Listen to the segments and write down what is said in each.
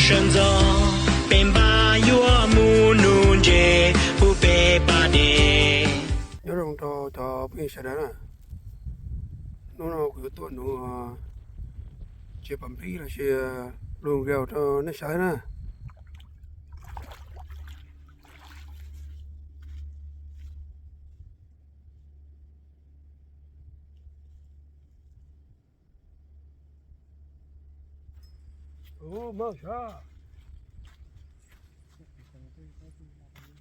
Sawv ntxov peb npab yuav mus nuv ntses pub peb pab dej. Nyob zoo rau cov phooj ywg sawv daws na, hnub no kuv yuav tuaj nuv tsev pam nplib los sis blue gill rau nej saib na.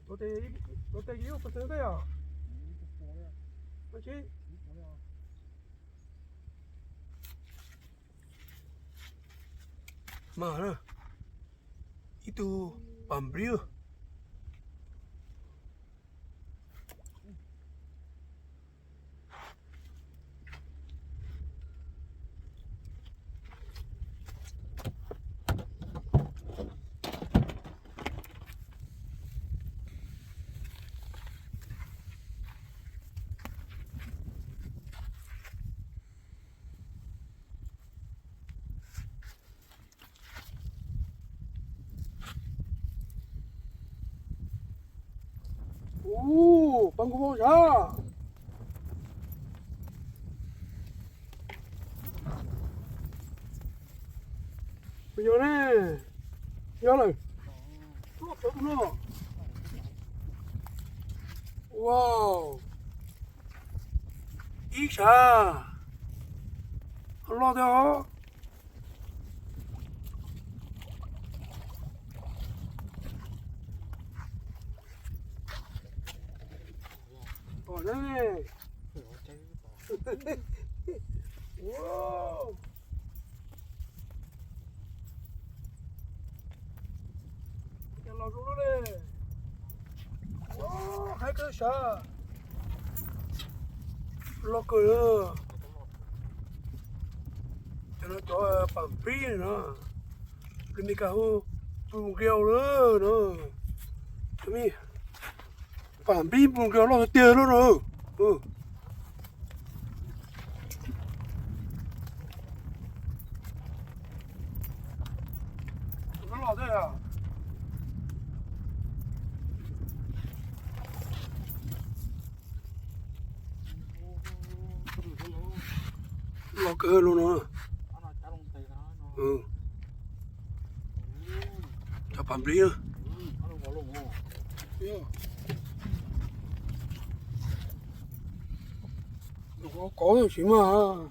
Tus tes ib puas txeev tej yom? Tus tsis mas na, ib tug pam nplib. Ub, pab nkuj voj sav. Puas yog ne? Yog lawm. Wow. Ib sav loj thiab os. Tom ne. Wow. Cas los zoo li. Wow, haib kawg sav. Loj kawg. Cov no cov pam nplib no, lus Meskas hu blue gill na no. Pam nplib blue gill loj tiag tiag lawm no. Loj kawg lawm no. Cov pam nplib. Kov tsis mag.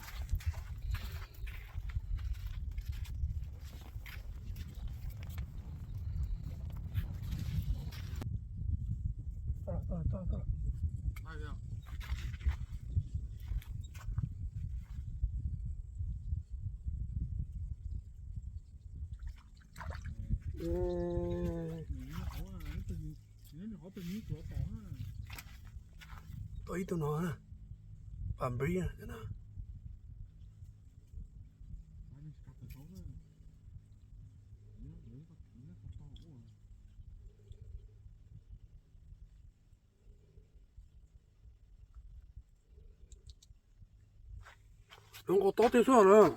Tau ib tug no, pam nplib no. Nqos tob tiag xwb lawm.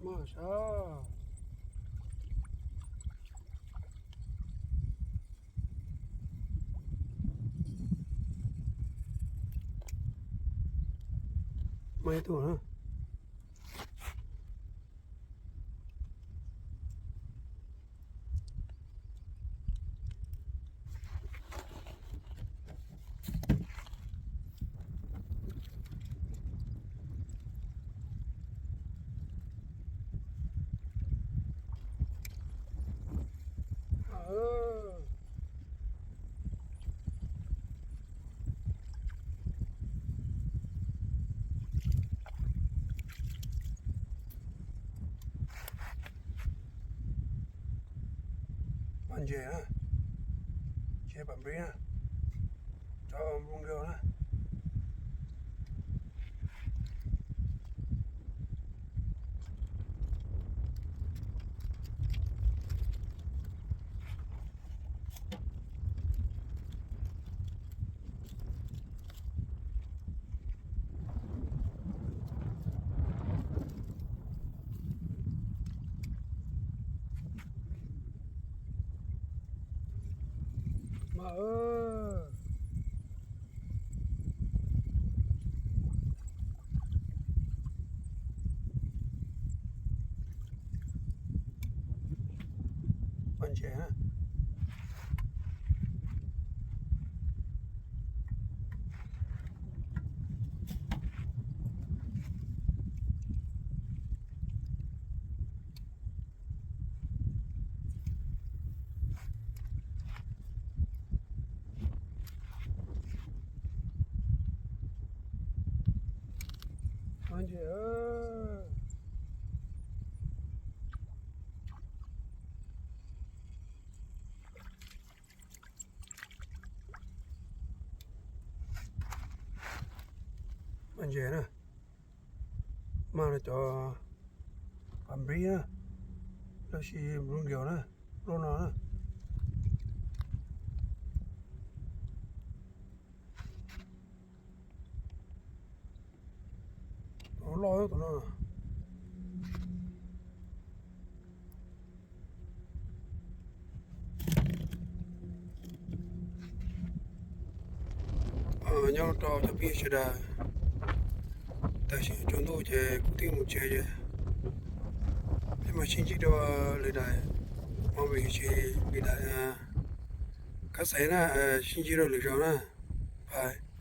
Mas sav. Mas ib tug na. Paj ntses na, tsev pam nplib na, cov nplooj nkauj na. Mas, mas ntses na. Mas ntses na, mas cov pas npib na, los sis bluegill na, lub no na. Tus loj tus no. Nyob rau cov phooj ywg sawv daws, tam sim tsaus ntuj ces kuv twb mus tsev ces peb mam sib ntsib dua lwm daim, movie lossis lwm daim kab xaiv na, sib ntsib dua lwm zaus na. Bye.